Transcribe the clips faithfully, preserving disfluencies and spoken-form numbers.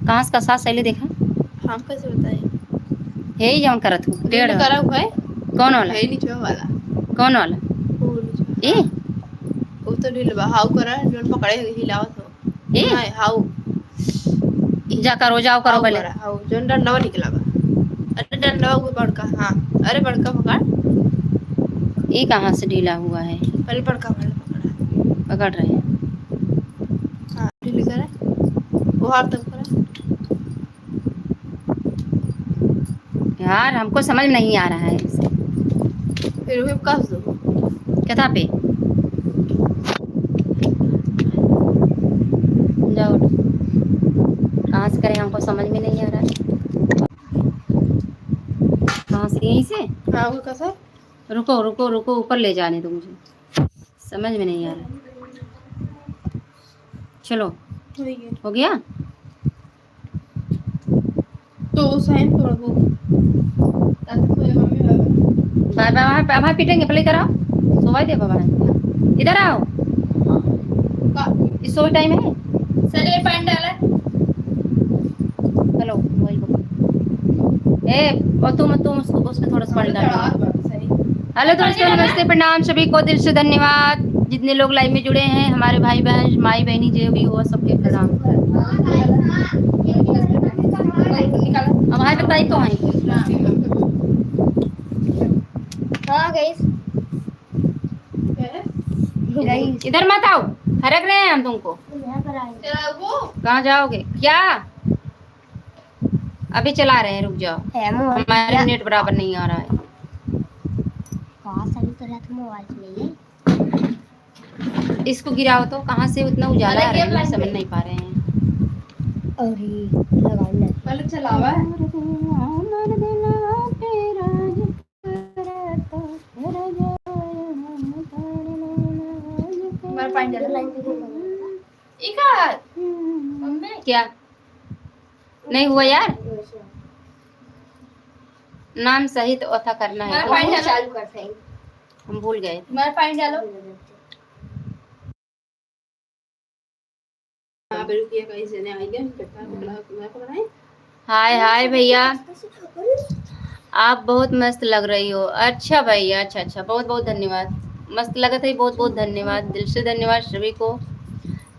कहाँ से का सास अइले देखा? हम कैसे बताई? हे ही जौन करत हो, टेढ़ टेढ़। करा हुआ है। कौन वाला? है नीचे वाला। कौन वाला? वो नीचे। ए? वो तो ढील बा, हाउ करा, जौन पकड़े हिलावत हो। ए? नहीं, हाउ। जा करो, जाओ करो हाउ भले। करा, हाउ, जौन डंडवा निकला बा। अरे डंडवा वो बड़का, हाँ। अरे बड़का पकड़। ये कहाँ से ढीला हुआ है? पहले बड़का वाला पकड़ा। पकड़ रहे हैं। हाँ, ढील करे। वो हाथ तक करे। यार, हमको समझ नहीं आ रहा है इसे। फिर भी कस दो। कथा पे? जाओ। कहाँ से करें, हमको समझ में नहीं आ रहा है। कहाँ से, यहीं से? हाँ, वो कैसे? रुको, रुको, रुको, ऊपर ले जाने दो मुझे, समझ में नहीं आ रहा। चलो, हो गया। हो गया? तो साइन तोड़ दो। बाय बाय, वहाँ पे, वहाँ पीटेंगे, पहले इधर आओ, सोवाई दे बाबा। इधर आओ। का? इस सोई टाइम है। सर, ये पैंट डाला। हेलो, मोबाइल को। ए, और तुम, तुम उसको, उसको थोड़ा सा पानी डाल दो। हेलो दोस्तों, नमस्ते, प्रणाम सभी को, दिल से धन्यवाद। जितने लोग लाइव में जुड़े हैं, हमारे भाई बहन, माई बहनी जो भी हुआ, सबके प्रणाम। हमारे बताई तो हैं। हाँ, गाइस। इधर मत आओ, हरक रहे हैं हम तुमको। यहाँ पर आए। कहाँ जाओगे? क्या? अभी चला रहे हैं, रुक जाओ। है, मोर हमारे क्या? नेट बराबर नहीं आ रहा है। कहाँ से अभी तो रात मोबाइल से ले ले। इसको गिराओ तो, कहाँ से उतना उजाला आ रहा है, हम समझ नहीं पा रहे हैं। अरे, लगाओ ना। पहले चलावा है। हमारे पानी डालो। इका। मम्मी। क्या? नहीं हुआ यार? नाम सहित ओथा करना है। हमारा पानी डालो। चालू करते हैं। हम भूल गए। हमारा पानी डालो। हाँ, बिल्कुल, ये कहीं से नहीं आई है, बेटा, पकड़ा, पकड़ा, पकड़ा है। हाय, हाय भैया, आप बहुत मस्त लग रही हो। अच्छा भैया, अच्छा, अच्छा, बहुत बहुत धन्यवाद। मस्त लगत है, बहुत बहुत धन्यवाद, दिल से धन्यवाद सभी को।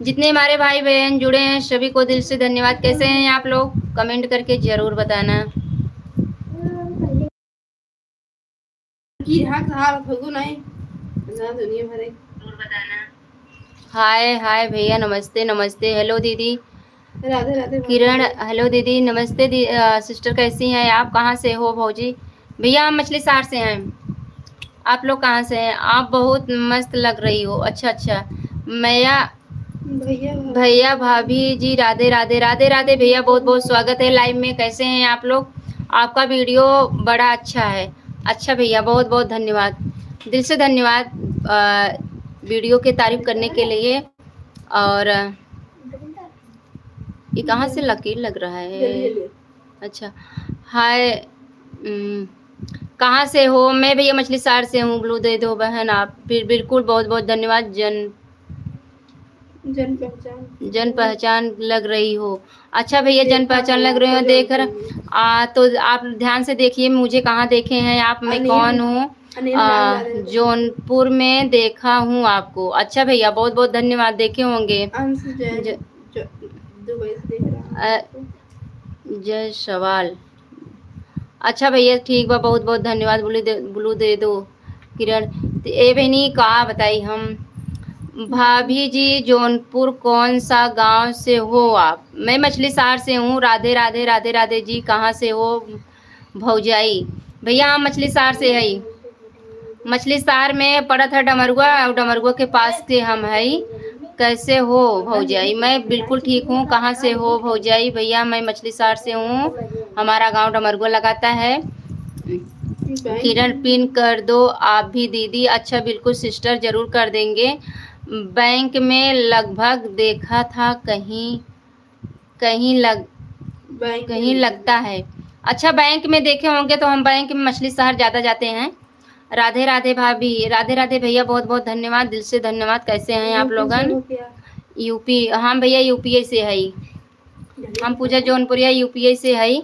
जितने हमारे भाई बहन जुड़े हैं, सभी को दिल से धन्यवाद। कैसे हैं आप लोग? कमेंट करके जरूर बताना। की ढाक रहा फगुन आए, ना दुनिया भरे। हाय, हाय भैया, नमस्ते, नमस्ते। हेलो दीदी। राधे, राधे, किरण, हेलो दीदी, नमस्ते दी-, अ, सिस्टर, कैसी हैं आप? कहाँ से हो भौजी? भैया, हम मछली शहर से हैं। आप लोग कहाँ से हैं? आप बहुत मस्त लग रही हो। अच्छा, अच्छा। मैया भैया, भाभी। भैया, भाभी जी, राधे, राधे, राधे, राधे। भैया, बहुत, बहुत स्वागत है लाइव में। कैसे हैं आप लोग? आपका वीडियो बड़ा अच्छा है। अच्छा भैया, बहुत, बहुत धन्यवाद, दिल से धन्यवाद, अ, वीडियो की तारीफ करने के लिए। और ये कहाँ से लकीर लग रहा है? अच्छा, हाय, उम, कहाँ से हो? मैं भैया मछली शहर से हूँ। ब्लू दे दो बहन आप। बिल-, बिल्कुल, बहुत, बहुत धन्यवाद। जन जन पहचान। जन पहचान लग रही हो। अच्छा भैया, जन पहचान लग रही हो, देख रहे, आ, तो आप ध्यान से देखिए, मुझे कहाँ देखे हैं आप, मैं अनिल, कौन हूँ? अनिल आ, लाल यादव। जौनपुर में देखा हूँ आपको। अच्छा भैया, बहुत बहुत धन्यवाद, देखे होंगे। अंश जैन, ज-, जो दुबई से देख रहा हूँ अ, आपको। जय सवाल। अच्छा भैया, ठीक बा, बहुत बहुत धन्यवाद। ब्लू दे, ब्लू दे दो किरण। त ए बहिनी, का बताई हम, भाभी जी, जौनपुर कौन सा गांव से हो आप? मैं मछली शहर से हूँ। राधे राधे, राधे राधे जी। कहाँ से हो भौजाई? भैया, हम मछली शहर से हई। मछली शहर में पड़त है डमरुआ, और डमरुआ के पास के हम हई। कैसे हो भौजाई? मैं बिल्कुल ठीक हूँ। कहाँ से हो भौजाई? भैया, मैं मछली शहर से हूँ, हमारा गांव डमरुआ लगाता है। किरण, पिन कर दो आप भी दीदी। अच्छा, बिल्कुल सिस्टर, जरूर कर देंगे। बैंक में लगभग देखा था कहीं, कहीं लग-, बैंक कहीं में लगता है। अच्छा, बैंक में देखे होंगे तो हम बैंक में मछली शहर ज़्यादा जाते हैं। राधे राधे भाभी, राधे राधे भैया, बहुत बहुत धन्यवाद, दिल से धन्यवाद। कैसे हैं आप लोगन? यूपी, हाँ भैया, यूपीए से है। हम पूजा जौनपुरिया यूपीए से हई।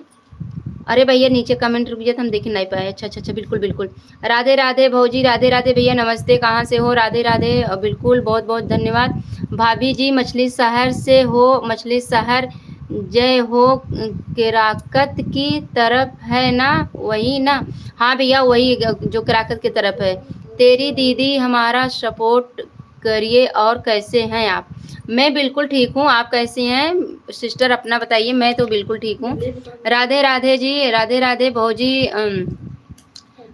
अरे भैया, नीचे कमेंट रुक जाए तो हम देख नहीं पाए। अच्छा, अच्छा, अच्छा, बिल्कुल, बिल्कुल। राधे राधे भौजी, राधे राधे भैया, नमस्ते, कहाँ से हो? राधे राधे। अ, बिल्कुल, बहुत बहुत धन्यवाद। भाभी जी, मछली शहर से हो? मछली शहर, जय हो, केराकत की तरफ है ना, वही ना? हाँ भैया, वही जो केराकत की तरफ है। तेरी दीदी हमारा सपोर्ट करिए। और कैसे हैं आप? मैं बिल्कुल ठीक हूँ, आप कैसी हैं सिस्टर, अपना बताइए। मैं तो बिल्कुल ठीक हूँ। राधे राधे जी, राधे राधे भौजी। अम,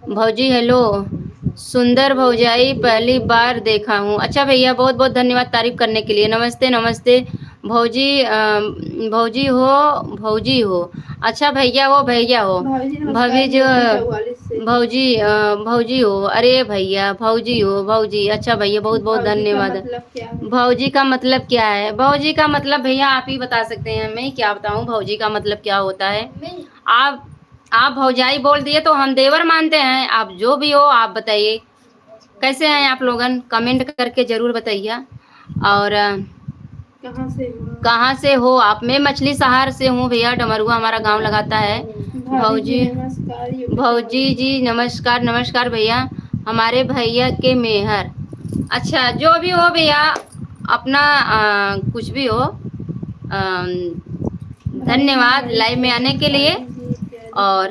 भौजी हेलो, सुंदर भौजाई पहली बार देखा हूँ। अच्छा भैया, बहुत बहुत धन्यवाद तारीफ करने के लिए। नमस्ते नमस्ते भौजी। अम, भौजी हो, भौजी हो। अच्छा भैया हो, भैया हो। भौजी नमस्कार, भौजी हो, यूपी चौवालीस से। भौजी, अ, भौजी हो। अरे भैया, भौजी हो, भौजी। अच्छा भैया, बहुत बहुत धन्यवाद। भौजी का मतलब क्या है? भौजी का मतलब क्या है? भौजी का मतलब भैया आप ही बता सकते हैं, मैं क्या बताऊँ भौजी का मतलब क्या होता है। आप, आप भौजाई बोल दिए तो हम देवर मानते हैं। आप जो भी हो आप बताइए, कैसे हैं आप लोगन, कमेंट करके जरूर बताइए। और अ, कहाँ से हो? कहाँ से हो आप? मैं मछली शहर से हूँ भैया, डमरुआ हमारा गांव लगाता है। भाभी जी, भौजी, नमस्कार, यूपी भौजी जी, नमस्कार, नमस्कार भैया। हमारे भैया के मेहर। अच्छा, जो भी हो भैया, अपना अ, कुछ भी हो, अ, धन्यवाद लाइव में आने के लिए। और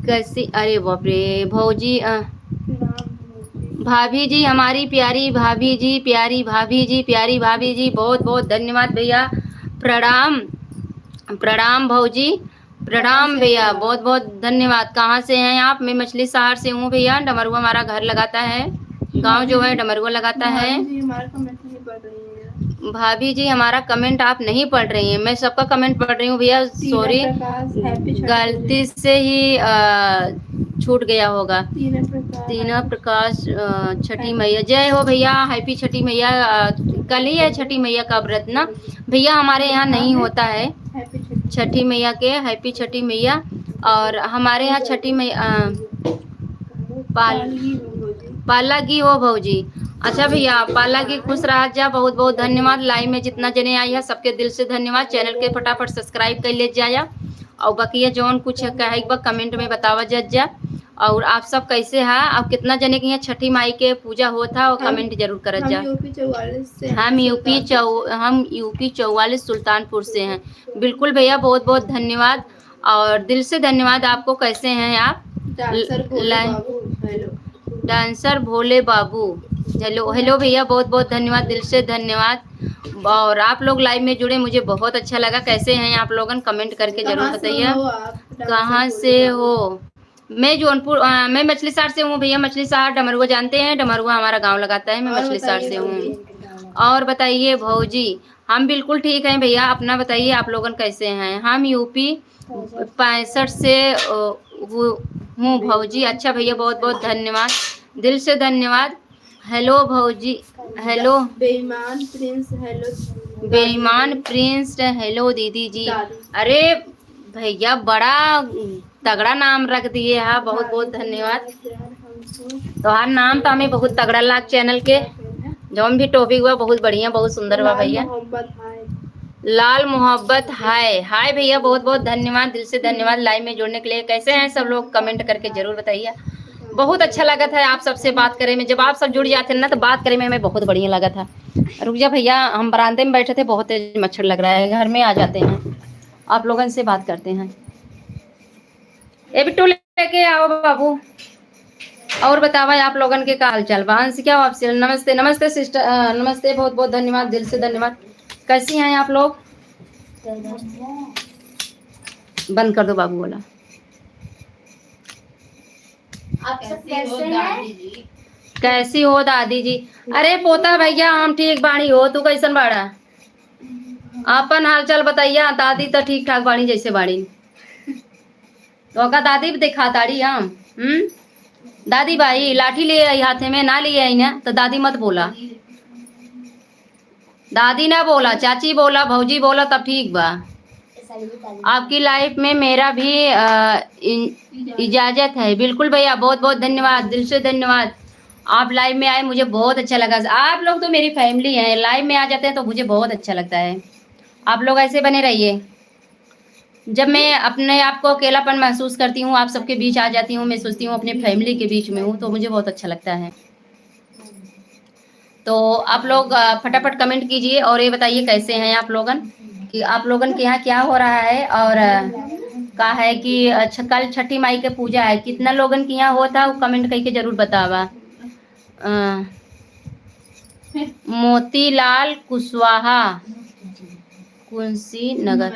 कैसी, अरे बाप रे, भौजी, अ, भाभी जी, हमारी प्यारी भाभी जी, प्यारी भाभी जी, प्यारी भाभी जी, बहुत बहुत धन्यवाद भैया। प्रणाम, प्रणाम भौजी, प्रणाम भैया, बहुत बहुत धन्यवाद। कहाँ से हैं आप? मैं मछली शहर से हूँ भैया, डमरुआ हमारा घर लगाता है, गांव जो है डमरुआ लगाता है। भाभी जी, हमारा कमेंट नहीं पढ़ रही है। भाभी जी, हमारा कमेंट आप नहीं पढ़ रही हैं। मैं सबका कमेंट पढ़ रही हूँ भैया, टीना सॉरी, प्रकाश, हैप्पी छठ गलती पूजा। से ही, अ, छूट गया होगा। टीना प्रकाश, टीना प्रकाश, अ, छठी हैप्पी मैया, जय हो भैया, हैप्पी छठी मैया। अ, कल ही है छठी मैया का व्रत ना भैया, हमारे यहाँ नहीं होता है हैप्पी छठी। छठी मैया के, हैप्पी छठी मैया। और हमारे यहाँ छठी मैया, अ, पाल-, पाला गीत हो भौजी। पाला गीत हो भौजी। अच्छा भैया, पाला गीत, खुश रहा जा, बहुत बहुत धन्यवाद। लाइव में जितना जने आई है सबके दिल से धन्यवाद। चैनल के फटाफट सब्सक्राइब कर ले जाया। और बकिया जौन कुछ कहे के बा कमेंट में बतावा जा जा। और आप सब कैसे है? आप कितना जने के यहाँ छठी माई के पूजा होत है और हाँ, कमेंट जरूर करत हम जा। यूपी चौवालीस से हम हैं, यूपी सुल्तानपुर चौ-, से। हम यूपी चौवालीस सुल्तानपुर से हैं। बिल्कुल भैया, बहुत बहुत धन्यवाद। और दिल से धन्यवाद आपको। कैसे हैं आप? डांसर भोले ला-, बाबू, हेलो। डांसर भोले बाबू, हेलो, हेलो भैया, बहुत बहुत धन्यवाद, दिल से धन्यवाद। और आप लोग लाइव में जुड़े, मुझे बहुत अच्छा लगा। कैसे हैं आप लोगन, कमेंट करके जरूर बताइए। कहाँ से हो आप? डांसर भोले बाबू। कहाँ से हो? मैं जौनपुर, अ, मैं मछली शहर से हूँ भैया, मछली शहर डमरुआ जानते हैं, डमरुआ हमारा गांव लगाता है, मैं और मछली शहर बताइए से हूँ। भौजी। और बताइए भौजी, हम बिल्कुल ठीक हैं भैया, अपना बताइए, आप लोगन कैसे हैं? हम यूपी पैंसठ से, अ, हु-, हूँ भौजी। अच्छा भैया, बहुत बहुत धन्यवाद, दिल से धन्यवाद। हेलो भौजी, हेलो। बेईमान प्रिंस, हेलो। बेईमान प्रिंस, हेलो दीदी जी। दादी। अरे भैया, बड़ा तगड़ा नाम रख दिए हा, बहुत बहुत धन्यवाद। तोहार नाम तो हमें बहुत तगड़ा लाग चैनल के, जौन भी टॉपिक बा बहुत बढ़िया, बहुत सुंदर बा भैया। लाल मोहब्बत हाय। हाय भैया, बहुत बहुत धन्यवाद, दिल से धन्यवाद लाइव में जुड़ने के लिए। कैसे हैं सब लोग, कमेंट करके जरूर बताइए। बहुत अच्छा लगत है आप सबसे बात करे में, जब आप सब जुड़ जाते हैं ना तो बात करे में हमें बहुत बढ़िया लगत है। रुक जा भैया, हम बरामदे में बैठे थे, बहुत तेज मच्छर लग रहा है, घर में आ जाते हैं, आप लोगन से बात करते हैं। ए बिट्टू, लेके आओ बाबू। और बतावा, आप लोगन के का हाल चाल बा? अंशिका ऑफिशियल, नमस्ते, नमस्ते सिस्टर, अ, नमस्ते, बहुत बहुत धन्यवाद, दिल से धन्यवाद। कैसी हैं आप लोग? बंद कर दो बाबू वाला। आप सब कैसे हैं? कैसी हो दादी जी? अरे पोता भैया, हम ठीक बाणी हो, तू कैसन बाड़ा? आपन हाल चाल बताइया। दादी तो ठीक ठाक बाणी, जैसे बाणी। तो का दादी भी दिखा ताड़ी हम, हम्म? दादी भाई, लाठी ले आई हाथे में, ना ले आई ना, तो दादी मत बोला। दादी ना बोला, चाची बोला, भौजी बोला, तब ठीक बा। आपकी लाइफ में मेरा भी, अ, इन-, इजाजत है। बिल्कुल भैया, बहुत बहुत धन्यवाद, दिल से धन्यवाद। आप लाइव में आए, मुझे बहुत अच्छा लगा। आप लोग तो मेरी फैमिली हैं, लाइव में आ जाते हैं तो मुझे बहुत अच्छा लगता है। आप लोग ऐसे बने रहिए। जब मैं अपने आप को अकेलापन महसूस करती हूँ, आप सबके बीच आ जाती हूँ, मैं सोचती हूँ अपने फैमिली के बीच में हूँ, तो मुझे बहुत अच्छा लगता है। तो आप लोग, अ, फटाफट कमेंट कीजिए और ये बताइए कैसे हैं आप लोगन, कि आप लोगन के यहाँ क्या हो रहा है और, अ, का है कि, अ, छ-, कल छठी माई के पूजा है, कितना लोगन के यहाँ होत है, वो कमेंट करके जरूर बतावा। अ, मोतीलाल कुशवाहा, कुंसी नगर।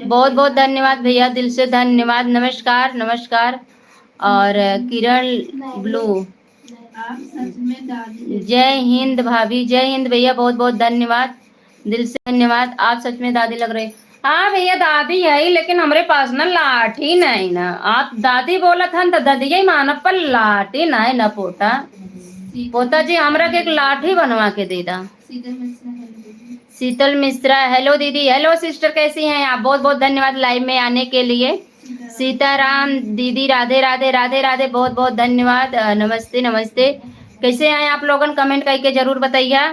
बहुत बहुत धन्यवाद भैया, दिल से धन्यवाद। नमस्कार, नमस्कार। और किरण ब्लू, जय हिंद भाभी, जय हिंद भैया, बहुत बहुत धन्यवाद, दिल से धन्यवाद। आप सच में दादी लग रहे। हाँ भैया, दादी है, लेकिन हमरे पास ना लाठी नहीं ना। आप दादी बोलत हन तो ददिया ही मानब, पर लाठी नहीं ना पोता। पोता जी, हमरा के एक लाठी बनवा के दे दा। शीतल मिश्रा, हेलो दीदी, हेलो सिस्टर, कैसी हैं आप? बहुत बहुत धन्यवाद लाइव में आने के लिए। सीताराम दीदी, राधे राधे, राधे राधे, बहुत बहुत धन्यवाद। अ, नमस्ते, नमस्ते। कैसे हैं आप लोगन? कमेंट करके जरूर बताइए।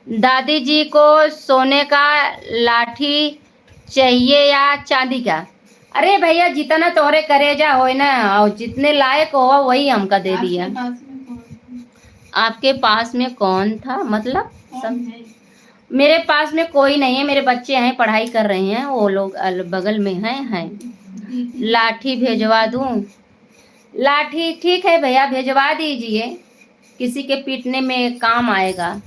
दादी जी को सोने का लाठी चाहिए या चांदी का? अरे भैया, जितना तोहरे करेजा होए ना और जितने लायक हो, वही हमका दे दिया। आपके पास में कौन था? मतलब, मेरे पास में कोई नहीं है, मेरे बच्चे हैं, पढ़ाई कर रहे हैं, वो लोग अल-, बगल में हैं, हैं। लाठी भेजवा दूँ? लाठी, ठीक है भैया, भेजवा दीजिए, किसी के पीटने में काम आएगा।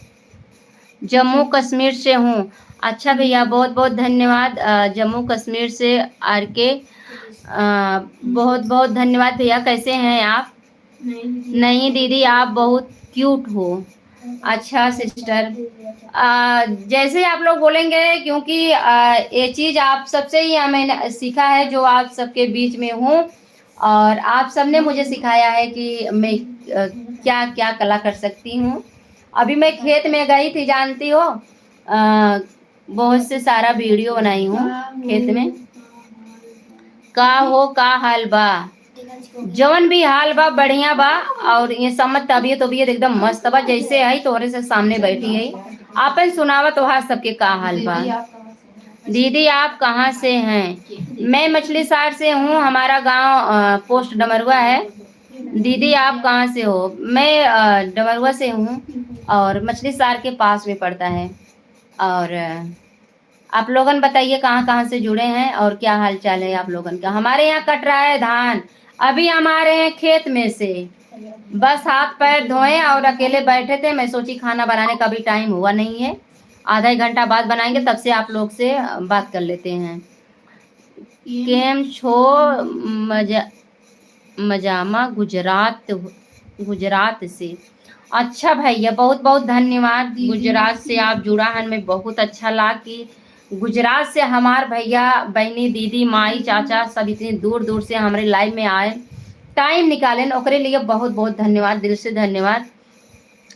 जम्मू कश्मीर से हूँ। अच्छा भैया, बहुत बहुत धन्यवाद। अ, जम्मू कश्मीर से आर के, अ, बहुत बहुत धन्यवाद भैया। कैसे हैं आप? नहीं दीदी, आप बहुत क्यूट हो। अच्छा सिस्टर, अ, जैसे आप लोग बोलेंगे, क्योंकि, अ, ये चीज़ आप सबसे ही, अ, मैंने सीखा है, जो आप सबके बीच में हूँ और आप सबने मुझे सिखाया है कि मैं, अ, क्या क्या कला कर सकती हूँ। अभी मैं खेत में गई थी, जानती हो, अ, बहुत से सारा वीडियो बनाई हूँ खेत में। का हो, का हाल बा? जवन भी हाल बा, बढ़िया बा। और ये सब मत, तबीयत, तबीयत एकदम मस्त बा, जैसे है तोहरे से सामने बैठी है। आपन सुनावा, तोहार सबके का हाल बा? दीदी, आप कहाँ से हैं? मैं मछली शहर से हूँ, हमारा गांव, अ, पोस्ट डमरुआ है। दीदी, आप कहाँ से हो? मैं, अ, डमरुआ से हूँ और मछली शहर के पास में पड़ता है। और, अ, आप लोगन बताइए, कहाँ कहाँ से जुड़े हैं और क्या हाल चाल है आप लोगन का? हमारे यहाँ कट रहा है धान, अभी हम आ रहे हैं खेत में से, बस हाथ पैर धोए और अकेले बैठे थे। मैं सोची खाना बनाने का भी टाइम हुआ नहीं है, आधा एक घंटा बाद बनाएंगे, तब से आप लोग से, अ, बात कर लेते हैं। केम छो मजा-, मजामा गुजरात, गुजरात से। अच्छा भैया, बहुत बहुत धन्यवाद। गुजरात से आप जुड़ा हन, मैं बहुत अच्छा लाग कि गुजरात से हमार भैया, बहिनी, दीदी, माई, चाचा सब इतनी दूर दूर से हमरे लाइव में आए, टाइम निकालेन, ओकरे लिए बहुत बहुत धन्यवाद, दिल से धन्यवाद।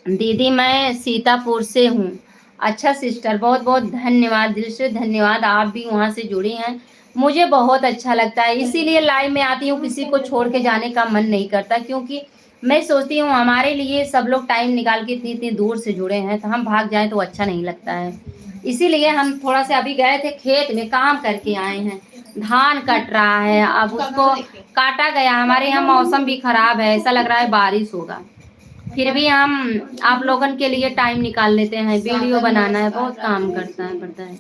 दीदी, मैं सीतापुर से हूँ। अच्छा सिस्टर, बहुत बहुत धन्यवाद, दिल से धन्यवाद, आप भी वहाँ से जुड़ी हैं। मुझे बहुत अच्छा लगता है, इसीलिए लाइव में आती हूँ, किसी को छोड़ के जाने का मन नहीं करता, क्योंकि मैं सोचती हूँ हमारे लिए सब लोग टाइम निकाल के इतनी इतनी दूर से जुड़े हैं, तो हम भाग जाएं तो अच्छा नहीं लगता है। इसीलिए हम थोड़ा सा अभी गए थे खेत में, काम करके आए हैं, धान कट रहा है, अब उसको काटा गया। हमारे यहाँ मौसम भी खराब है, ऐसा लग रहा है बारिश होगा, फिर भी हम आप लोगन के लिए टाइम निकाल लेते हैं, वीडियो बनाना है, बहुत काम करता है, पड़ता है।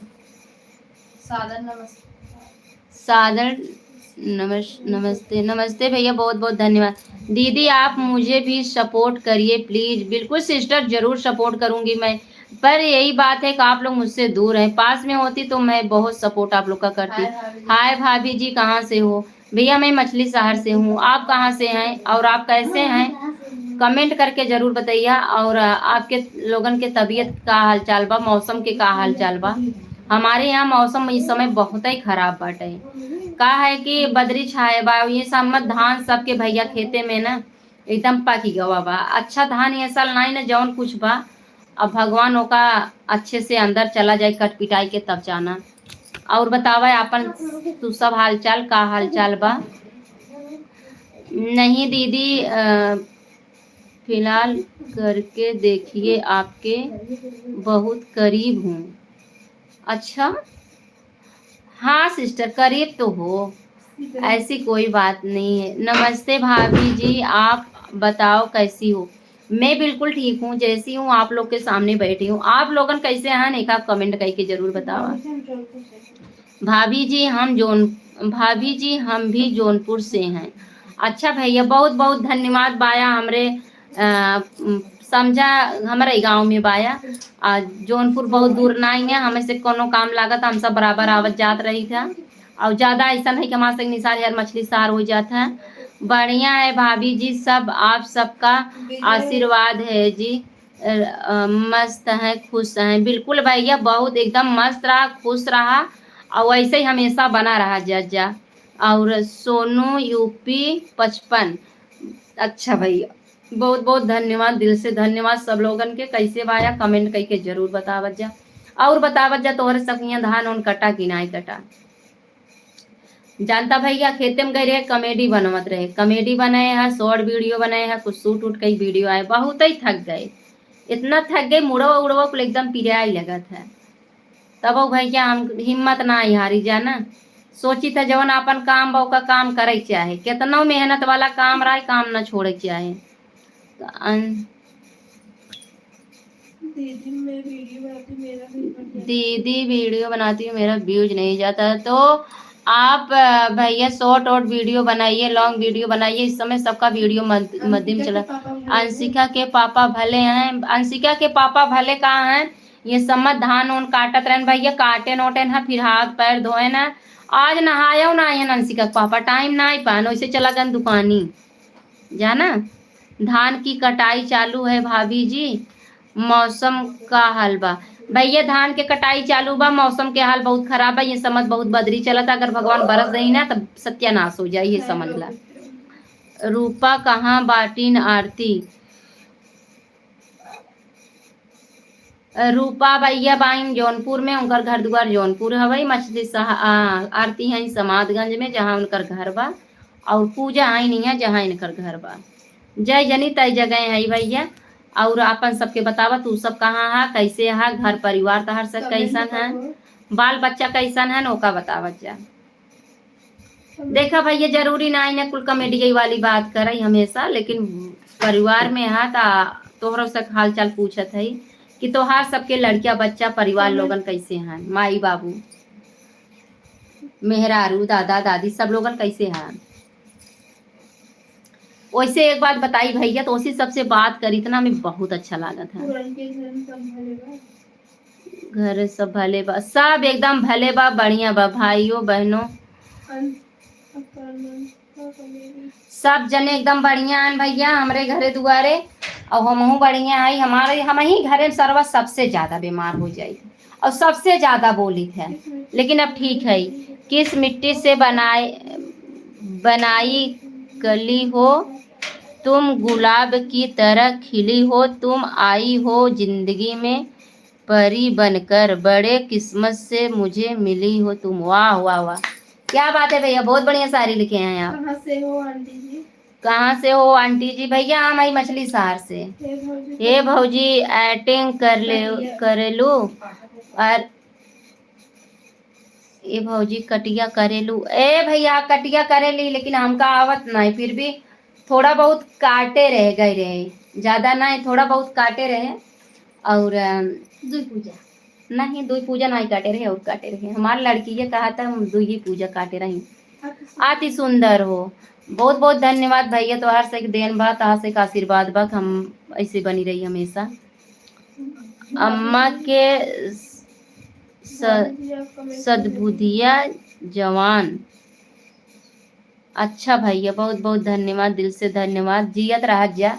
सादर नमस्ते। सादर नमस-, नमस्ते, नमस्ते भैया, बहुत बहुत धन्यवाद। दीदी, आप मुझे भी सपोर्ट करिए प्लीज। बिल्कुल सिस्टर, जरूर सपोर्ट करूँगी मैं, पर यही बात है कि आप लोग मुझसे दूर हैं, पास में होती तो मैं बहुत सपोर्ट आप लोग का करती। हाय भाभी जी। हाय भाभी जी, कहाँ से हो? भैया, मैं मछली शहर से हूँ, आप कहाँ से हैं और आप कैसे हैं? कमेंट करके जरूर बताइए। और, अ, आपके लोगन के तबीयत का हाल चाल बा, मौसम के का हाल चाल बा? हमारे यहाँ मौसम इस समय बहुत ही खराब बाटे। का है कि बदरी छाए बा, ये सब मत धान सबके भैया खेते में ना एकदम पक गवा बा। अच्छा धान ये साल नहीं ना, जौन कुछ बा, अब भगवान ओका अच्छे से अंदर चला जाए, कट पिटाई के तब जाना। और बतावा आपन तू सब हालचाल, का हालचाल बा? नहीं दीदी, अ, फिलहाल करके देखिए, आपके बहुत करीब हूँ। अच्छा, हाँ sister, करीब तो हो, ऐसी कोई बात नहीं है। नमस्ते भाभी जी, आप बताओ कैसी हो? मैं बिल्कुल ठीक हूँ, जैसी हूँ आप लोग के सामने बैठी हूँ। आप लोगन कैसे हैं, एक आप comment करके जरूर बतावा। भाभी जी हम जौन भाभी जी हम भी जौनपुर से हैं। अच्छा भैया, बहुत बहुत धन्यवाद बाया हमरे, अ, समझा, हमरे गाँव में बाया। आ, जौनपुर बहुत दूर नाई है, हमें से कोनो काम लागत हम सब बराबर आवत जात रही था। और ज्यादा ऐसा नहीं कि हमारे से निसार यार मछली सार हो जात है। बढ़िया है भाभी जी, सब आप सबका आशीर्वाद है जी। अ, अ, मस्त हैं, खुश हैं। बिल्कुल भैया, बहुत एकदम मस्त रहा, खुश रहा और ऐसे ही हमेशा बना रहा जज्जा। और सोनू यूपी पचपन, अच्छा भैया, बहुत बहुत धन्यवाद, दिल से धन्यवाद सब लोगन के। कैसे बाया comment करके जरूर बतावत जा, और बतावत जा तोहरे सब हियाँ धान उन कटा कि नाई कटा। जानता भैया, खेते में गए रहे, comedy बनवत रहे, comedy बनाए है, short video बनाए है, कुछ shoot उट कई video आए, बहुत ही थक गए, इतना थक गए, मुड़वा उड़वा कुल एकदम पिराए लगत है। तब भैया हम हिम्मत ना हारी जाना, सोची था जवन आपन काम बा ओका काम करे के चाहे, केतनो मेहनत वाला काम रहे, काम ना छोड़े के चाहे। तो अन- दीदी, मैं वीडियो बनाती हूँ, मेरा व्यूज बढ़ जाता है। दीदी, वीडियो बनाती हूँ, मेरा व्यूज नहीं जाता है। तो आप, अ, भैया, short और वीडियो बनाइए, long वीडियो बनाइए। इस समय सबका वीडियो मध-, अंशिका मध्यम के चला। पापा भले हैं। अंशिका के पापा भले हैं, अंशिका के पापा भले कहाँ हैं? ये समय धान ओन काटत रहन भैया, काटे नोटेन है, फिर हाथ पैर धोए ना। आज नहायो ना आयन अंशिका के पापा, टाइम ना आई पान, वैसे चला गन दुकानी। जाना, धान की कटाई चालू है भाभी जी, मौसम का हाल बा? भैया, धान के कटाई चालू बा, मौसम के हाल बहुत खराब बा। ये समझ बहुत बदरी चलता, अगर भगवान बरस देही ना, तब सत्यानाश हो जाई, ये समझ ला। रूपा कहाँ बाटिन आरती? रूपा भैया बाइन जौनपुर में, उनकर घर दुआर जौनपुर हवई। मछली सहा-, आ, आरती हैं समादगंज में, जहाँ उनकर घर बा, और पूजा आइन इहाँ, जहाँ इनकर घर बा। जय जनी तय जगह है भैया। और आपन सबके बतावा, तू सब कहाँ हा, कैसे हा, घर परिवार तहार सब कैसन है, बाल बच्चा कैसन है, ओका बतावत जा। देखा भैया, जरूरी ना है कुल comedy वाली बात करे हमेशा, लेकिन परिवार में हा ता तोहरो से हाल चाल पूछत है कि तोहार सबके लड़किया बच्चा परिवार लोगन कैसे हैं, माई बाबू, मेहरारू, दादा दादी सब लोगन कैसे हैं। वैसे एक बात बताई भैया, तो उसी सबसे बात करी, इतना में बहुत अच्छा लागत है। घर सब भले बा, सब एकदम भले बा, बढ़िया बा, भाइयों बहनों। सब जने एकदम बढ़िया हन भैया हमरे घरे दुआरे, और हमहू बढ़िया हई। हमारे, हमही घरे में सरवा सबसे ज्यादा बीमार हो जाई और सबसे ज्यादा बोलित है, लेकिन अब ठीक है। किस मिट्टी से बनाए, बनाई कली हो तुम, गुलाब की तरह खिली हो तुम, आई हो जिंदगी में परी बनकर, बड़े किस्मत से मुझे मिली हो तुम। वाह, वाह, वाह, क्या बात है भैया, बहुत बढ़िया शायरी लिखे हैं आप। कहाँ से हो आंटी जी? कहाँ से हो आंटी जी? भैया, हम आई मछली शहर से। हे भौजी, हे भौजी, acting कर ले, कटिया। करेलू। और ए भौजी, कटिया करेलू। ए भैया, कटिया करेली, लेकिन हमका आवत नहीं, फिर भी थोड़ा बहुत काटे रहे, गए रहे, ज्यादा नहीं, थोड़ा बहुत काटे रहे। और, अम, दुई पूजा। नहीं, दुई पूजा नहीं काटे रहे, और काटे रहे। हमार लड़की ये कहा था, हम दुई ही पूजा काटे रही। अति सुंदर हो। बहुत बहुत धन्यवाद भैया, तोहार से एक देन बा, तोहार से एक आशीर्वाद बा कि हम ऐसे बनी रही हमेशा। अम्मा के स-, सद्बुदिया जवान। अच्छा भैया, बहुत बहुत धन्यवाद, दिल से धन्यवाद, जियत रहत जा।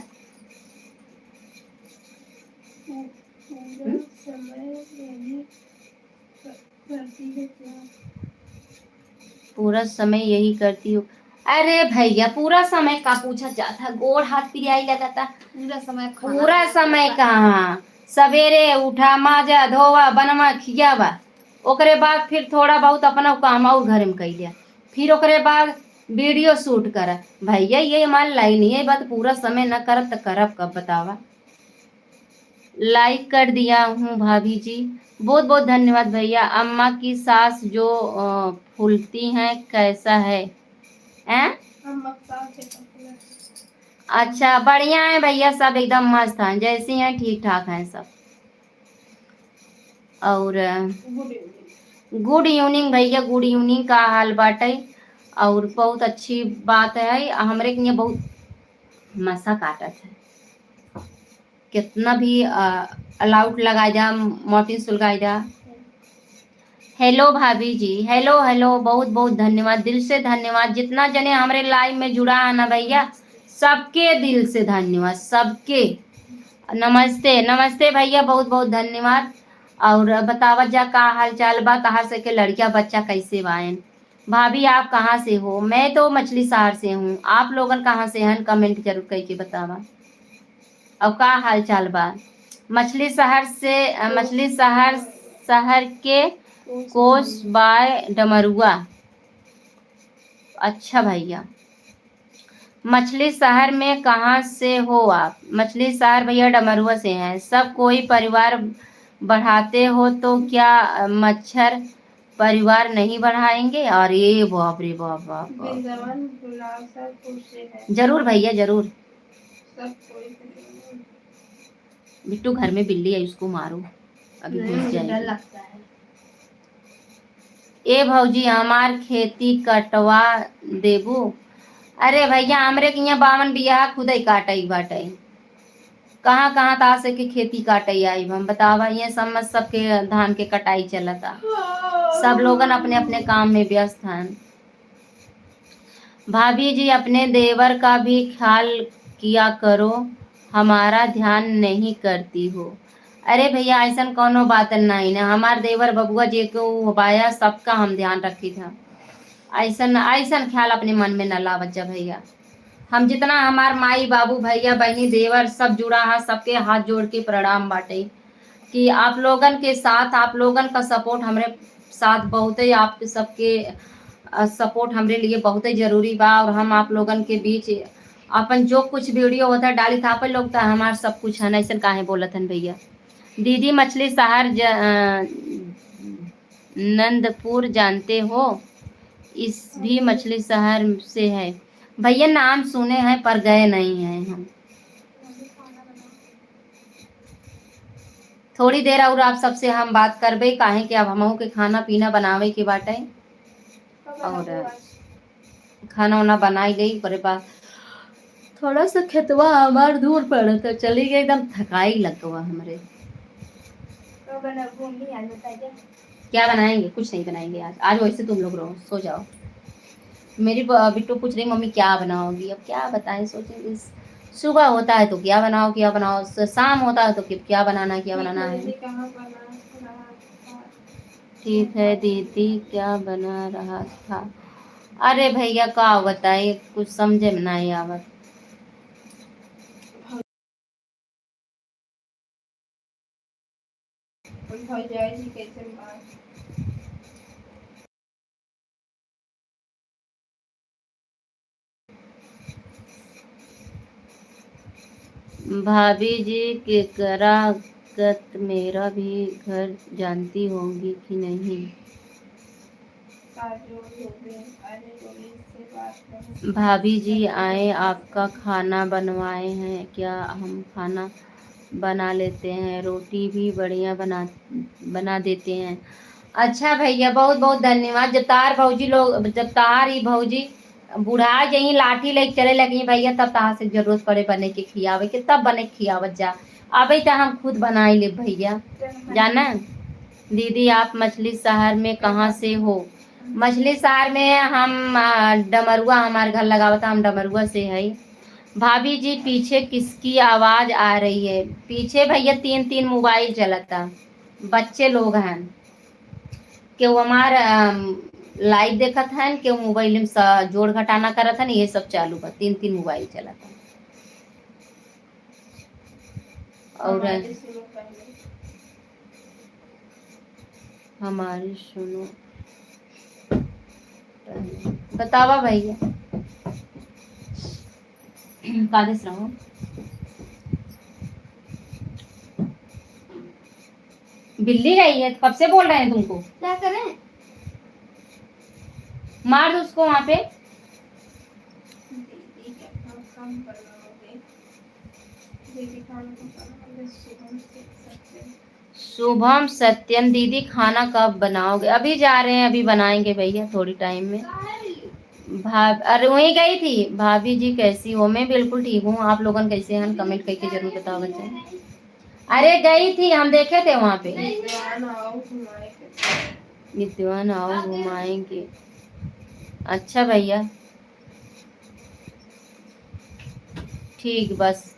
पूरा समय यही करती हूँ। अरे भैया, पूरा समय का पूछा जाता, गोड़ हाथ पिराई लगाता। पूरा समय खाना पूरा खाते समय खाते। कहाँ? सवेरे उठा, माजा, धोवा, बनवा, खियावा, ओकरे बाद फिर थोड़ा बहुत अपना काम और घर में कइले, फिर ओकरे बाद वीडियो शूट कर। भैया, ये हमार लाइन है, बात पूरा समय न करब त करब कब, बतावा? लाइक कर दिया हूँ भाभी जी। बहुत बहुत धन्यवाद भैया। अम्मा की सास जो, अ, फूलती हैं, कैसा है? हैं? अम्मा की सास है, अच्छा, बढ़िया है भैया, सब एकदम मस्त हैं, जैसी हैं ठीक ठाक हैं सब। और, अ, गुड इवनिंग। गुड इवनिंग भैया, गुड इवनिंग, का हाल बाटे? और बहुत अच्छी बात है, हमरे के यहाँ बहुत मसा काटत है। कितना भी, अ, अलाउट लगाई द्या, मौतिन सुलगाई द्या। हेलो भाभी जी, हेलो, हेलो, बहुत बहुत धन्यवाद, दिल से धन्यवाद। जितना जने हमरे लाइव में जुड़ा है ना भैया, सबके दिल से धन्यवाद, सबके। नमस्ते, नमस्ते भैया, बहुत बहुत धन्यवाद। और बतावा जा, का हाल चाल बा, कहाँ से के लड़किया बच्चा कैसे बाएन? भाभी, आप कहाँ से हो? मैं तो मछली शहर से हूँ, आप लोगन कहाँ से हन? कमेंट जरूर करके बतावा। और का हाल चाल बा? मछली शहर से, अ, मछली शहर, शहर के कोस बाय डमरुआ। अच्छा भैया, मछली शहर में कहाँ से हो आप? मछली शहर भैया डमरुआ से हैं। सब कोई परिवार बढ़ाते हो तो क्या, अ, मच्छर परिवार नहीं बढ़ाएंगे? अरे बाप रे बाप, बाप, बाप। वृंदावन गुलाब सर खुश से है। जरूर भैया, जरूर। सब कोई से जरूर। बिट्टू, घर में बिल्ली है, उसको मारो, अभी घुस नहीं, मुझे डर जाएगी। लगता है। ए भौजी, हमार खेती कटवा देबू? अरे भैया, हमरे के यहाँ बावन बियाह खुदे काटई बाटे। कहाँ, कहाँ ता से के खेती काटे आइब हम, बतावा, ये सब में सबके धान के कटाई चलता, सब लोगन अपने अपने काम में व्यस्त हैं। भाभी जी, अपने देवर का भी ख्याल किया करो, हमारा ध्यान नहीं करती हो। अरे भैया, ऐसन कौनो बात नहीं ना, हमार देवर बबुआ जे के उ बाया, सबका हम ध्यान रखी था। ऐसन, ऐसन ख्याल अपने मन में न लावत जा भैया। हम जितना हमार माई, बाबू, भैया, बहिनी, देवर सब जुड़ा है, सबके हाथ जोड़ के प्रणाम बाटे कि आप लोगन के साथ, आप लोगन का सपोर्ट हमरे साथ बहुत है, आपके सबके, अ, सपोर्ट हमरे लिए बहुत ही जरूरी बा। और हम आप लोगन के बीच अपन जो कुछ वीडियो होता है डाली था आप लोग, तो हमार सब कुछ है, ऐसन काहे बोलत हन भैया? दीदी, मछली शहर ज-, अ, नंदपुर जानते हो, इस भी मछली शहर से है। भैया, नाम सुने हैं पर गए नहीं हैं हम। थोड़ी देर और आप सबसे हम बात करबे, काहे कि अब हमहू के खाना पीना बनावे के बाटे। और खाना वाना बनाई ले, ओकरे बाद थोड़ा सा खेतवा हमार दूर पड़त है, चली गई, एकदम थकाई लग गवा हमरे। तो बना, घूमने आ जाता है क्या? क्या बनाएंगे? कुछ नहीं बनाएंगे आज। आज वैसे तुम लोग रहो, सो जाओ। मेरी ब-, बिट्टू पूछ रही, "मम्मी क्या बनाओगी?" अब क्या बताएं, सोचेंगे। सुबह होता है तो क्या बनाओ, क्या बनाओ, स-, शाम होता है तो कि-, क्या बनाना है, क्या बनाना है। कहाँ बना रहा था? ठीक है दीदी, क्या बना रहा था? अरे भैया, का बताई, कुछ समझे में नहीं आवत। भाभी जी, केकरा कत मेरा भी घर जानती होंगी कि नहीं? भाभी जी आए, आपका खाना बनवाए हैं क्या? हम खाना बना लेते हैं, रोटी भी बढ़िया बना, बना देते हैं। अच्छा भैया, बहुत बहुत धन्यवाद। जब तार भौजी लोग, जब तार ही भौजी बुढ़ा जई, लाठी लेके चले लगी भैया, तब तहाँ से जरूरत पड़े बने के खियावे के, तब बने के खियावत जा। अबे तो हम खुद बनाई ले भैया, जाना। दीदी, आप मछली शहर में कहाँ से हो? मछली शहर में हम, आ, डमरुआ, हमार घर लगावता, हम डमरुआ से है। भाभी जी, पीछे किसकी आवाज आ रही है? पीछे भैया तीन तीन मोबाइल चलता, बच्चे लोग हैं, केहू हमार, अम, लाइव देखत हन, केहू मोबाइल में स-, जोड़ घटाना करत हन, ये सब चालू बा, तीन तीन मोबाइल चलत हन। और हमारी सुनो पहले। हमारी सुनो पहले। बतावा भैया। कादिस रहो। बिल्ली गई है, कब से बोल रहे हैं तुमको। क्या करें? मार दो उसको वहाँ पे। दीदी, कितना कम बनाओगे? दीदी, खाना तो बनाओगे, शुभम से सबसे। शुभम सत्यम, दीदी खाना कब बनाओगे? अभी जा रहे हैं, अभी बनाएंगे भैया, थोड़ी टाइम में। भाभ-, अरे वहीं गई थी। भाभी जी कैसी हो? मैं बिल्कुल ठीक हूँ, आप लोगन कैसे हैं? कमेंट करके जरूर बताओ बच्चा। अरे गई थी, हम देखे थे वहाँ पे। विद्वान आओ घुमाएंगे। अच्छा भैया, ठीक बस।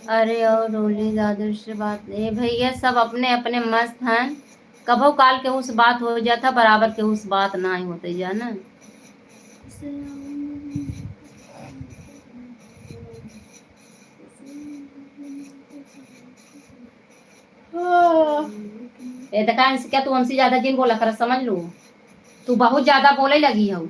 अरे, और रोली दादर से बात, ए भैया, सब अपने अपने मस्त हैं। कभो काल केहू से बात हो जाता, बराबर केहू से बात नाहीं होते, जाना। ए, त काहे से क्या तू हमसे ज्यादा जिन बोला कर, समझ लू, तू बहुत ज्यादा बोले लगी हऊ।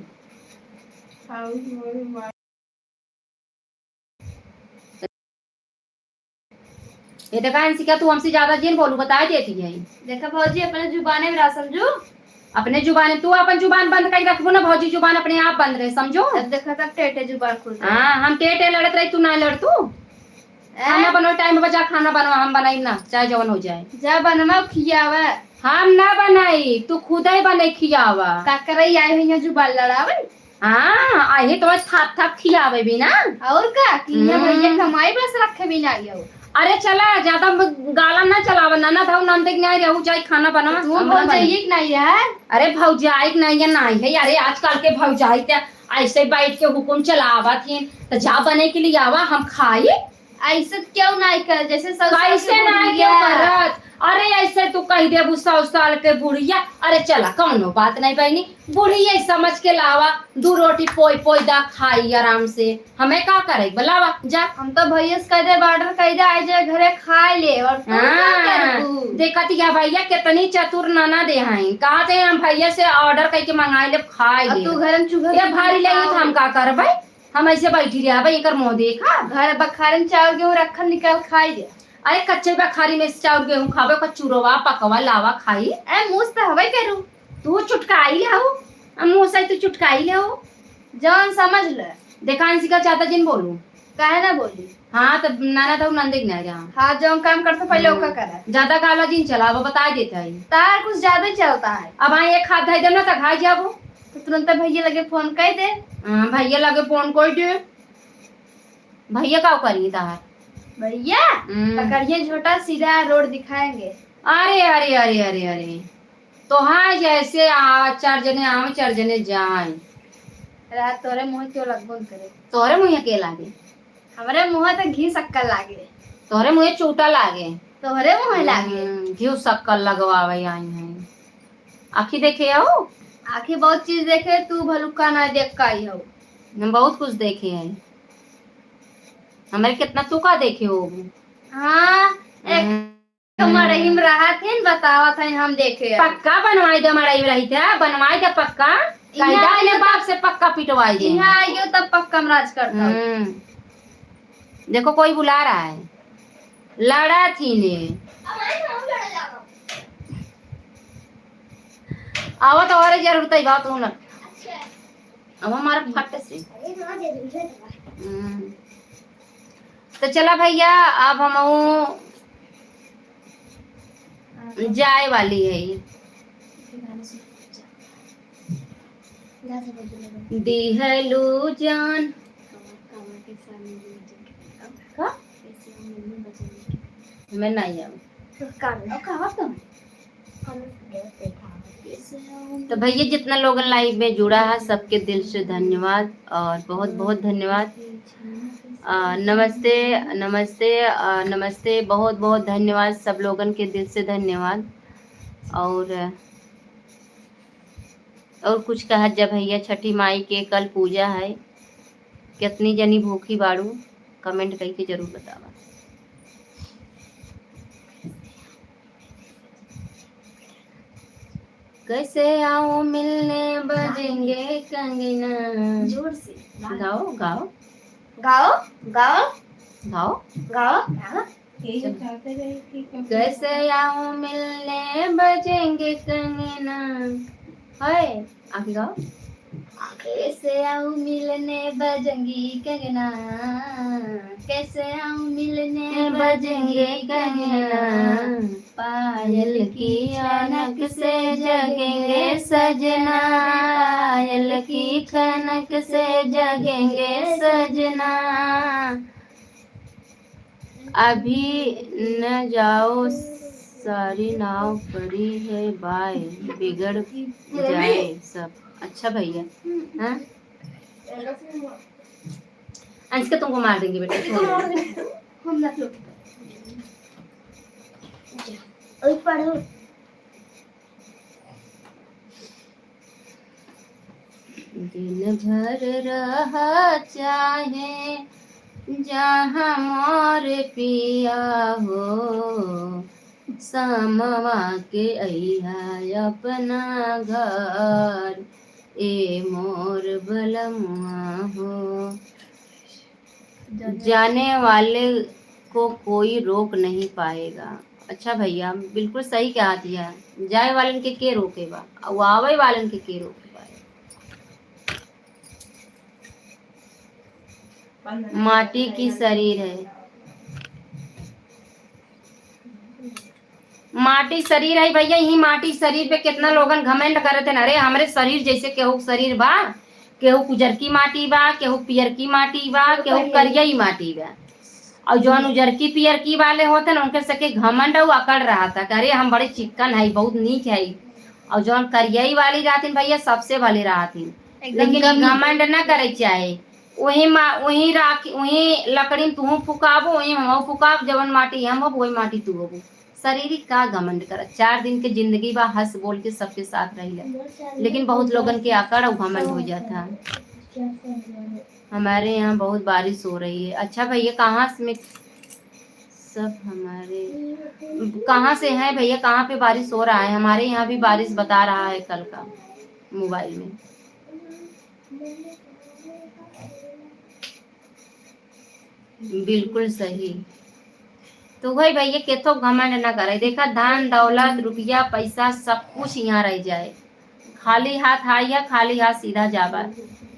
ये देखा अंशिका, तू हमसे ज्यादा जिन बोलू, बताए देती है। देखा भौजी, अपने जुबाने में रहा, समझू। अपने जुबाने, तू अपन जुबान बंद कर रखबो ना भौजी, जुबान अपने आप बंद रहे, समझो। अब देखा, तब टेटे जुबान खुलते। हाँ, हम टेटे लड़त रही, तू ना लड़ तू। हैं? खाना बनाओ, टाइम बचा, खाना बनवा, हम बनाई ना, चाहे जवन हो जाए। जा बनवा, खियावा। हम ना बनाई, तू खुदे बने खियावा। का करई आई हुई है जुबान लड़ावे? हाँ, आहे तो थाप थाप खियावे भी ना। और का, कि यहाँ हम्म। भैया कमाई बस रखे भी ना आयो। अरे चला, ज्यादा म-, गाला ना चलावा, ननद हऊ, ननद के नहीं रहू, जाई खाना बनावा, तू हम ना भौजाई बनाई। के नहीं है। अरे भौजाई के नहीं है, नहीं है। अरे आजकल के भौजाई ते ऐसे बैठ के हुकुम चलावत ही, तो जा बने के लिए आवा, हम खाई। ऐसे क्यों नहीं कर, जैसे सौ साल कैसे के ना बुढ़िया। क्यों करत? अरे ऐसे तू कह देबू सौ साल के बुढ़िया। अरे चला, कौनो बात नहीं बहनी, बुढ़िया समझ के लावा, दू रोटी पोई पोई दा खाई आराम से। हमें का करे, बुलावा जा। हम तो भैया से कह दे, ऑर्डर कह दे, आ जाए घरे खाए ले, और तू का हाँ, करबू? देखत या भैया कितनी चतुर ननद हैं, कहते हैं हम भैया से ऑर्डर करके मंगाए ले, खाए अब ले। तू घर में चूल्हा ये चुल्हा भारी ले तो खाओ। हम का करबे? हम ऐसे बैठी रहे भाई, एकर मुँह देखा। घर बखारे में चाउर गेहूं रखल, निकाल खाई ले। अरे कच्चे बखारी में से चाउर गेहूं खावे, ओकर चुरवा पकवा लावा खाई। ए मुँह से तो हवे करू। तू चुटकाई ले हो, हम मुँह से तू चुटकाई ले हो। जौन समझ ले। देखा अंशिका, ज्यादा जिन बोलू। काहे ना बोली? हाँ, तब नाना तो नंदे के ना रहा। हाँ, जौन काम करते पहले हम्म। ओका करे। ज्यादा गाला जिन चलावा, बता देता है। तार कुछ ज्यादा ही चलता है। अब हाँ, एक हाथ धर देना तो घाई जाबो। तो तुरंत भैया लगे फोन कर दे। हाँ, भैया लगे फोन कर दे। भैया का करी तार? भैया, हम्म। पकड़िए झोटा, सीधा रोड दिखाएंगे। अरे, अरे, अरे, अरे, अरे। तो हाँ, जैसे आ, चार जने आवे, चार जने जाए। रात तोरे मुँह क्यों लगबो न करे? तोरे मुँह के लागे? हमरे मुँह तो घी शक्कर लागे। तोरे मुँह चूटा लागे। तोरे मुँह लागे। हम्म, घी शक्कर लगवावे आई हैं। आँखी देखे हो? आँखी बहुत चीज देखे, तू भलुका ना देख का आई हो। हम बहुत कुछ देखे हैं। हमरे कितना तू का देखे हो? हाँ, एक हम्म। मड़ई में रहा थे, बतावा था हम देखे। पक्का बनवाई दे, मड़ई में रही थे, बनवाई दे पक्का। इहाँ कायदा अपने आइयो बाप से पक्का पिटवाई दे। इहाँ आइयो तब पक्का हम राज करता। हम्म। देखो कोई बुला रहा है, लड़ा थी ने। आवा तो और जरूरत है बात होना। अब हमारा फट से। अरे हाँ, दे दो, दे दो। हम्म। तो चला भैया, अब हम जाए वाली है। दिहलू जान। का? हमें नहीं आवे। तो भैया, जितना लोग लाइव में जुड़ा है, सबके दिल से धन्यवाद और बहुत बहुत धन्यवाद। अ, नमस्ते, नमस्ते, अ, नमस्ते। बहुत, बहुत धन्यवाद सब लोगन के, दिल से धन्यवाद। और, और कुछ कहत जा भैया, छठी माई के कल पूजा है, कितनी जनी भूखी बाड़ू, comment करके जरूर बतावा। कैसे आऊं मिलने बजेंगे कंगना। जोर से। गाओ, गाओ। गाओ, गाओ। गाओ। गाओ। हाँ। कैसे आऊं मिलने बजेंगे कंगना। हाय, आप गाओ। कैसे आऊं मिलने बजेंगे कंगना, कैसे आऊं मिलने बजेंगे कंगना। पायल की खनक से जगेंगे सजना, पायल की खनक से जगेंगे सजना। अभी न जाओ, सारी नाव पड़ी है बाय, बिगड़ जाए सब। अच्छा भैया, हाँ? अंशिका, तुमको मार देंगे बेटा, छोड़ दो। हम ना तो। ओए पढ़ो। दिन भर रहा चाहे जहाँ मोर पिया हो, समवा के अइहा अपना घर, ए मोर बलमुआ हो। जाने वाले को कोई रोक नहीं पाएगा। अच्छा भैया, बिल्कुल सही कहा दिया। जाए वालन के के रोके बा, और आवे वालन के के रोके बा? माटी की शरीर है, माटी शरीर है भैया। यही माटी शरीर पे कितना लोगन घमंड करत हैं। अरे, हमरे शरीर जैसे केहू के शरीर बा, केहू उजरकी माटी बा, केहू पियरकी माटी बा, केहू करियई माटी बा। और जौन उजरकी पियरकी वाले होते हैं, उनके सके घमंड और अकड़ रहता कि अरे, हम बड़े चिक्कन है, बहुत नीक है। और जौन करियई वाली रहती भैया, सबसे भले रहती। एकदम लेकिन ई कमी। घमंड ना करे चाहे। वही मा-, वही राख, वही लकड़ी में तू फुकाबो, वही हम फुकाब, जवन माटी हम होब, वही माटी तू होबो। शरीर का घमंड कर। चार दिन के जिंदगी बा, हंस बोल के सबके साथ रहिला। लेकिन बहुत लोगन के अकड़ और घमंड हो जाता है। हमारे यहाँ बहुत बारिश हो रही है। अच्छा भैया, कहाँ से में सब हमारे, कहाँ से हैं भैया, कहाँ पे बारिश हो रहा है? हमारे यहाँ भी बारिश बता रहा है कल का मोबाइल में। बिल्कुल सही। तो वही भैया, केतो घमंड ना करे। देखा, धन दौलत, रुपया, पैसा, सब कुछ यहाँ रह जाए, खाली हाथ आइया, खाली हाथ सीधा जाबा।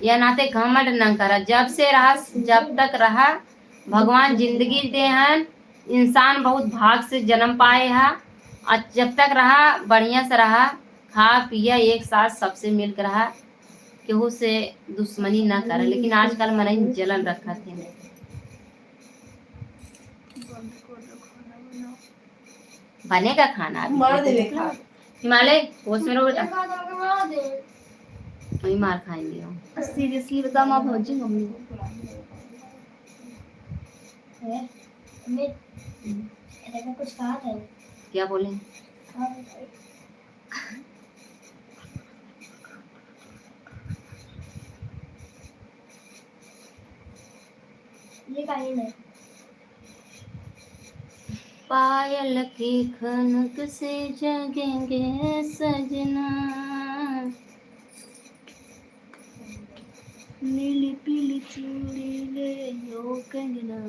या नाते घमंड ना करा। जब से रहा, जब तक रहा, भगवान जिंदगी दे हन। इंसान बहुत भाग से जन्म पाए हा। और जब तक रहा, बढ़िया से रहा, खा पिया, एक साथ सबसे मिल के रहा, केहू से दुश्मनी ना करा। लेकिन आजकल मनई जलन रखत है। बनेगा खाना अभी। मार देवे खा। हिमालय, होश में रहो बेटा। वही मार खाएंगे हम। Seriously बता, माँ भौजी मम्मी। ए, अम्मी, देखो कुछ कहा था। क्या बोले? हाँ, बताइए। ये कहीं नहीं। पायल की खनक से जगेंगे सजना, नीली पीली चूड़ी ले यो कंगना,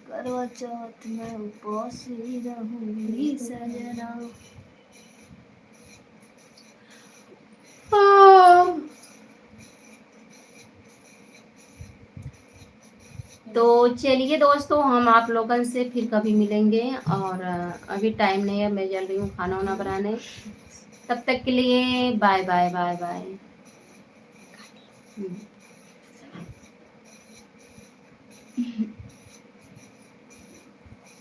करवा चौथ में उपासी रहूंगी सजना। तो चलिए दोस्तों, हम आप लोगन से फिर कभी मिलेंगे और, अ, अभी time नहीं है, मैं चल रही हूँ खाना वाना बनाने। तब तक के लिए bye bye, bye bye। हम्म।